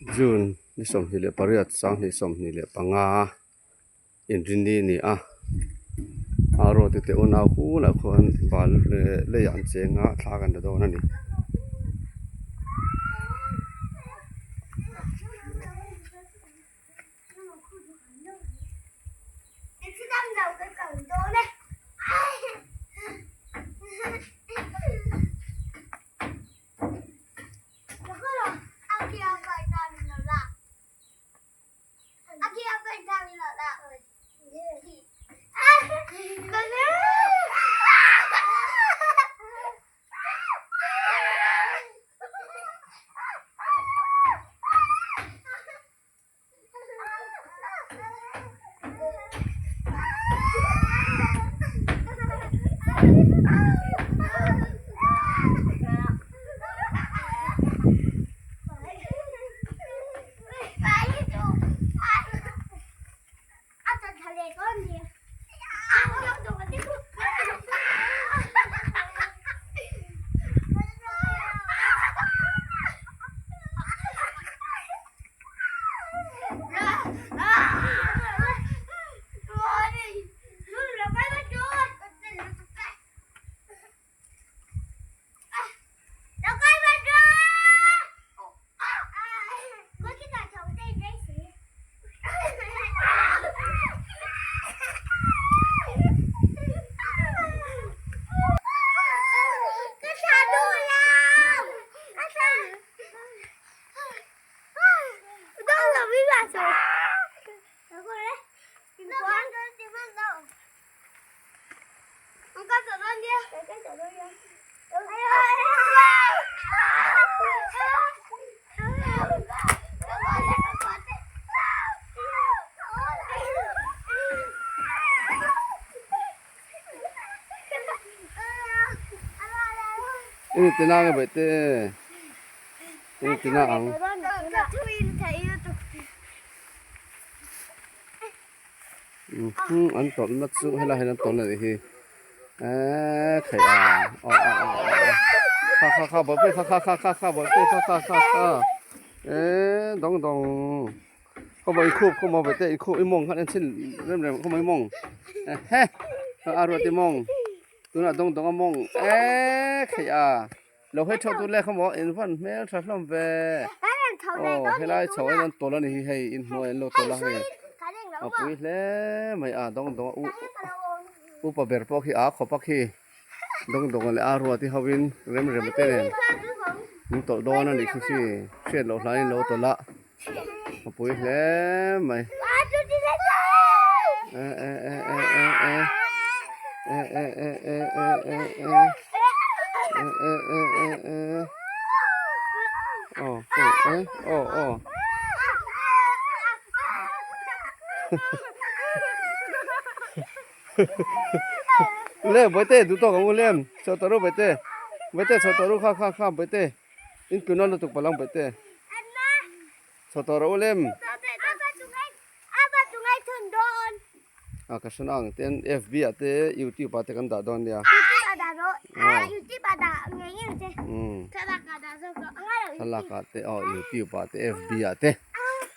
June ni 28 2025 inrinni a ni a road te unau hunah khuan bal leh leiah an cheng a thla kan la dawn a ni. Ini tina nge bai te ini tina ang an tawlhna chu helai hian an tawlhna nih hi eee khaih a aw aw aw aw kha kha kha bawlhpui kha kha kha kha kha bawlhpui kha kha kha kha eee dawng dawng khaw maw inkhup khaw maw bawihte inkhup i mawng khan en chhin rem rem khaw maw i mawng ehe a ruat i mawng tunah dawng dawng a mawng eee khaih a. Lo hei theuh tur leh kha maw in van hmel tha hlawm ve aw helai chho hian an tawl a ni hi hei in hnuai an lo tawl a hei a pui hle mai a dawng dawng a u upa ber pawh khi a khawp a khi dawng dawng leh a ruat hi ho in rem rem te nen an tawlh dawn a ni khi khi hriat loh hlain an lo tawlh a a pui hle mai e e e e e e e e e e e e e e e e e e aw aw e aw aw le bawihte duh tawk ang u lem chho tawh ru bawihte bawihte chho tawh ru kha kha kha bawihte. In tuna lutuk palang baihte. Chho tawh rawh u lem. A ka hre nang ten FB ah te YouTube ah te kan dah dawn nia. Thlalak ah te aw YouTube ah te FB ah te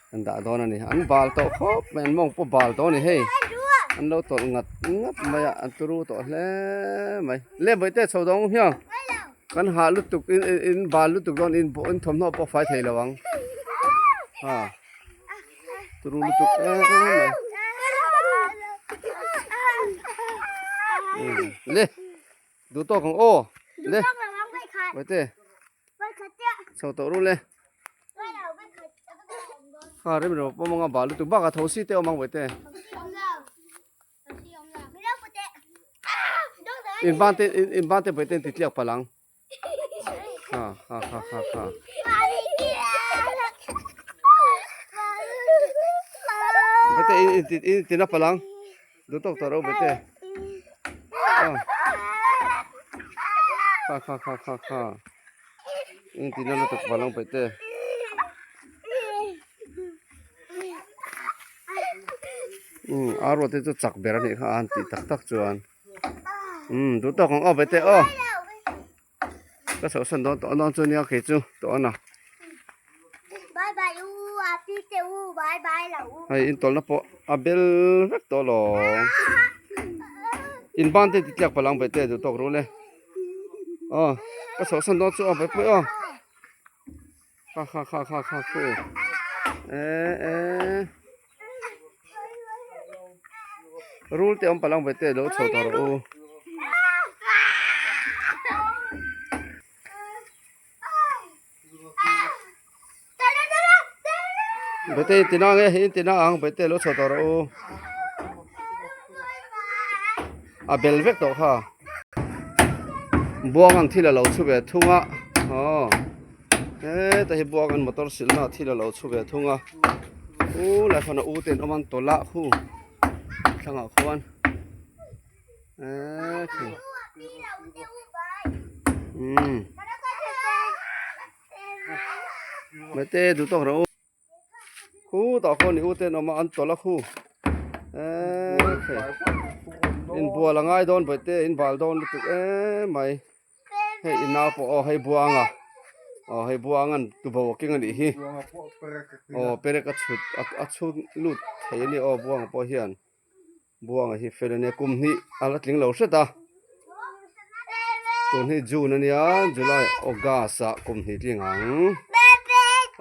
kan dah dawn a ni. An bal tawh khawp mai an mawng pawh bal tawh a ni hei. An lo tawlh ngat ngat mai a an turu tawh hle mai. Le baihte chho dawng hiang. Kan hah lutuk in in bal lutuk dawn in in thawmhnaw pawh fai thei lo ang ha turu lutuk em em mai le duh tawk ang aw le Baite chho tawh ru le kha rem rem pawh manga bal lutuk bakah thosi te awm ang Baite. In ban te in ban te bai ten ti tliak palang ha ha ha ha ha bai te in in in tina palang du tok taro bai te ha kha kha kha kha in tina na tok palang bai te Umm arua te chu chak ber a nih kha a han tih tak tak chuan umm duh tawk ang aw ve teh aw ka chhoh san dawn tawh dawn chu nia kei chu tawh a na. Hei intawlhna pawh a bel vek tawh alawm. In ban te titliak palh ang Baihte duh tawk rul e. Aw ka chhoh san dawn chu aw Baihpui aw. Kha kha kha kha kha khu eh eh rul te awm palh ang Baihte lo chho tawh rawh u. Baihte in tina nge in tina ang Baihte lo chho tawh rawh u. A bel vek tawh kha. Buang ang thil a lo chhu ve thung a aw heta hi buang an motor silna thil a lo chhu ve thung a u lai khawn a u te an awm an tawlh a khu thlangah khuan eee khu umm mate duh tawk rawh u. Khu tah khaw ni u ten awm a an tawlh a khu eee hei inbual a ngai dawn bawihte in bal dawn lutuk emai hei i nau pawh aw hei buang a aw hei buang an tubo a keng a nih hi aw perek a chhut a chhut lut thei a ni aw buanga pawh hian. Buanga hi fel ania kum hnih a la tling lo hret a tun hi June ania July August ah kum hnih tling ang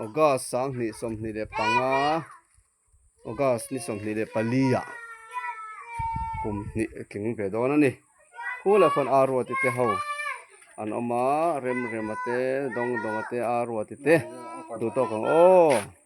August sanghnih 25 August ni 24 ah kum hnih a tling ve dawn a ni khulai khuan Aruati te ho an awm a Remrema te Dawngdawnga te Aruati te duh tawk ang aw.